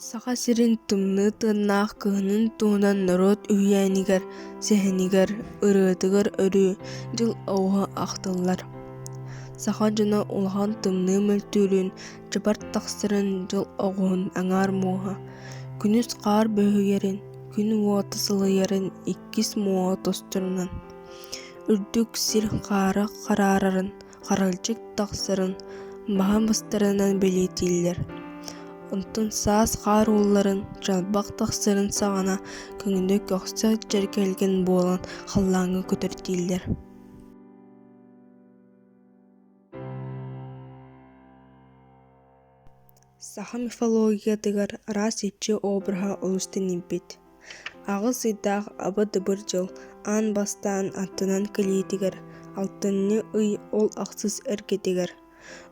Саха сирин тымныы тыыннаах кыһынын туһунан норуот үһүйээнигэр, сэһэнигэр, ырыатыгар өрүү дьыл оҕуһа ахтыллар. Саха дьоно улахан тымныы мөлтүүрүн, дьыбар тахсарын дьыл оҕуһун аҥаар муоһа, күнүс хаар бөһүйэрин, күн уота сылыйарын иккис муоһа тосторунан, үрдүк сир хаара хараарарын харалдьык тахсарын маһа быстарынан бэлиэтииллэр. Онтон саас хаар уулларын, чалбах тахсарын саҕана көҥүлэ көхсө дьэргэлгэн буолан халлааҥҥа көтөр дииллэр. Саха мифологиятыгар араас иччи обраһа олус тэнийбит. Аҕыс ыйдаах аба-дыбыр дьыл аан бастаан аттынан кэлиитигэр алтынньы ый ол ахсыс эргэтигэр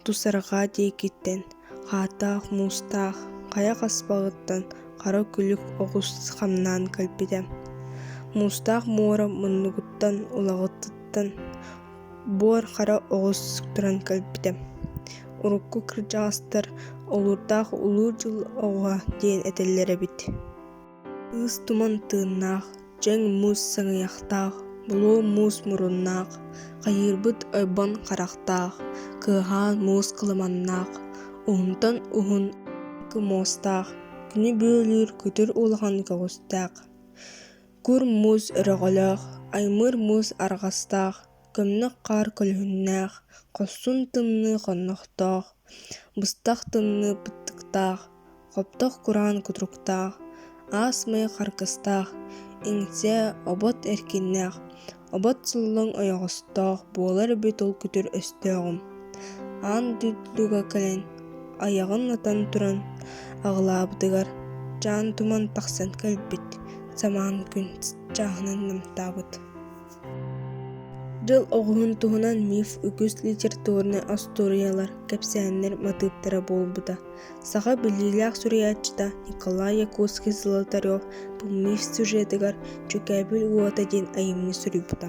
тус арҕаа диэкиттэн хаатаах муустаах хайа хаспаҕыттан хара күлүк оҕус хамнаан кэлбитэ. Муустаах муора муннугуттан улаҕатыттан Буор хара оҕус туран кэлбитэ. Урукку кырдьаҕастар олуурдаах улуу дьыл оҕуһа диэн этэллэр эбит. Ыыс туман тыыннаах, дьэҥ муус саҥыйахтаах, булуо муус муруннаах, хайыырбыт ойбон харахтаах, кыаһаан муус кыламаннаах, уһунтан уһун муостаах, күнү бүөлүүр күтүр улахан көҕүстээх Кур муус өрөҕөлөөх, аймыыр муус арҕастаах, көмнөх хаар көлөһүннээх, хорсун тымныы хоннохтоох, быстах тымныы быттыктаах, хоптох кураан кутуруктаах, аас-май харгыстаах, иҥсэ, обот эркиннээх, обот сыллаҥ ойоҕостоох буолар эбит ол күтүр өстөөҕүм. Аан дойдуга кэлэн, айаҕын атан туран аҕылаабытыгар, чаан туман тахсан кэлбит, самаан күн чааһынан намтаабыт. Дьыл оҕуһун туһунан миф үгүс литературнай остуоруйалар, кэпсээннэр матыыптара буолбута. Саха биллиилээх суруйааччыта Николай Якутский-Золотарев бу миф сюжетыгар «Дьүкээбил уота» диэн айымньы суруйбута.